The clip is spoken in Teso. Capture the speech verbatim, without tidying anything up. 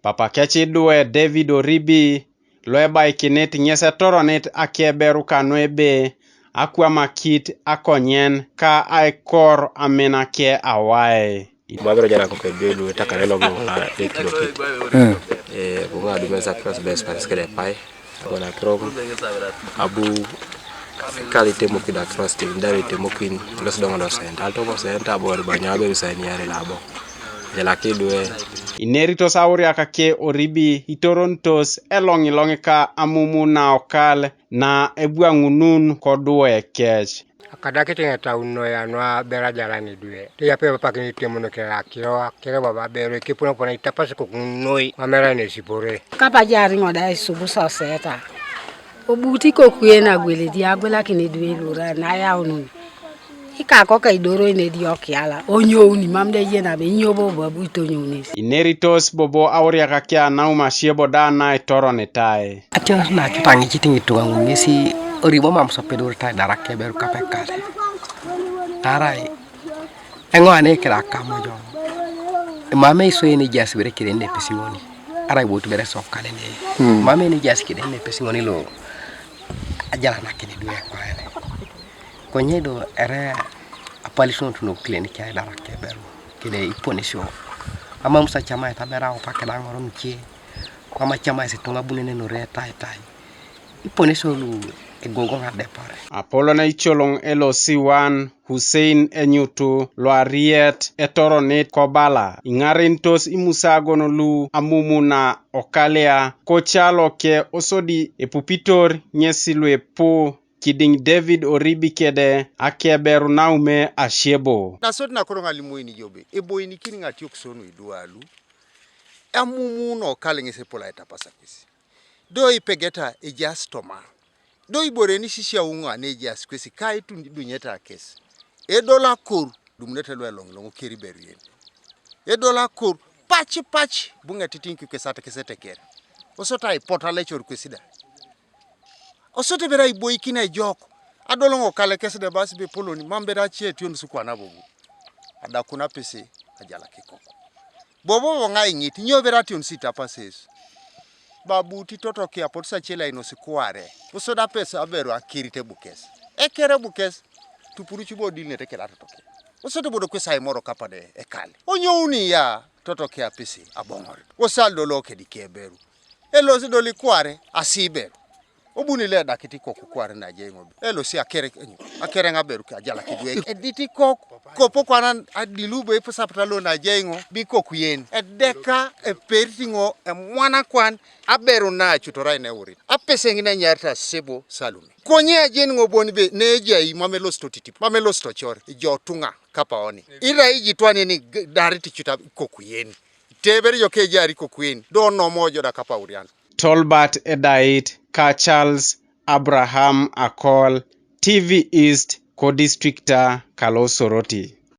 Papakec idwe David Oribi, lo ebaikinit ŋes etoronit akeberu kanu ebe, akwam akit akonyen ka aikor aminake awae. Mabiro jana ko kwe belu takare lo mo la ekiro ke. Eh, bunga du mesa cross best pass kede pai. Bona trom. Abu kali temo kida cross team dari temo kin los dongo lo senta. Alto mo senta bor banya be senta yare labo. Jela kidwe. Ineritos auriak ake Oribi itorontos eloŋiloŋ ka amumu na okal na ebwaŋunun kodwe kec. Akadakit ŋetau noi anua bera jalan idwe. Tiyape papakin itemono kere akiro, akiro baba bero, ikipunopuna itapasi kok ŋun noi, mamera nesipore. Kapa jari ŋoda isubu soseta. Obuti kokuyen agweledi agwelakin idwe lura na yaunun. Ika koka idoro inedi okiala, onyouni, mam de yen abe inyobo babu itonyouni. Ineritos bobo auriak ake anaum asiebo da na itoronitai. Atio na kitaŋi kitiŋ ituŋa ŋun ŋesi oribo mam sopedor ta darak keberu kapekale. Tarai eŋo ane kira kamojo. Mame iso ene jas bere kire ne pesiŋoni. Arai botu bere sokale ne. Hmm. Mame ene jas kire ne pesiŋoni lo. Ajala na kini duwe kwa ele. Konye do ere apalisontu no kile ni kia darak keberu. Kide iponisio. Ama musa chama eta bera opa keda ŋorom kie. Kwama cama esi tuŋa bunene nore tai tai. Ipone solu egogoŋ adepar. Apolon eicoloŋ L O C one Hussein Enyutu lo Ariet etoronit kobala iŋarentos imusagon lu amumuna okalia kocalo ke osodi epupitor ŋesi luepu kidiŋ David Oribi kede akeberu naume asiebo. Nasot nakoro ŋalimoini jobe eboinikin ŋatiok sonu idualu. Amumu nokal ŋes epol aitapasa kwesi. Do ipegeta ejaas toma. Do ibore nisisiau ŋa nejaas kwesi ka itudunyete akes. Edol akor dumunete lueloŋiloŋ keriberu yen. Edol akor pacipac buŋetitiŋ kwes atekes eteker. Osot aipot alecor kwesi da. Osote bere aiboikin ejok. Adoloŋ okalekes de bas be poloni mam bere ace etionis kwana bobo. Adakun apese ajalak ikok. Bobo boŋa iŋit nyo bere ationis itapases. Babu titotoki apotis ace lainosi kuare. Osode apese aberu akirit ebukes. Ekere bukes. Tupuruc bo dilinete kere atotoki. Osote bodo kwesi aimoro kapade ekale. Onyouni ya totoki apese aboŋorit. Osal dolo kedi keberu. Elosi doli kuare asiberu. Obuni le edakit ikoku kware na ajai ŋo. Elosi akere enyo. Akere ŋa beru ke ajala kidwe. Edit ikok. Kopo kwana adilu be ipusapta lo na ajai ŋo. Bi koku yen. Edeka eperit ŋo emwana kwan. Aberu na acutorai ne urit. Apeseŋ ne nyarita sebo Salome. Konye ajen ŋo bon be ne ejai mam elosi totitip. Mam elosi tocore. Ijo tuŋa kapa oni. Ira iji twan eni darit icuta ikoku yen. Teber jo ke jari ko kwen do nomo jo da kapaurian. Tolbert Edait ka Charles Abraham Akol, T V East ko distrikta kalo Soroti.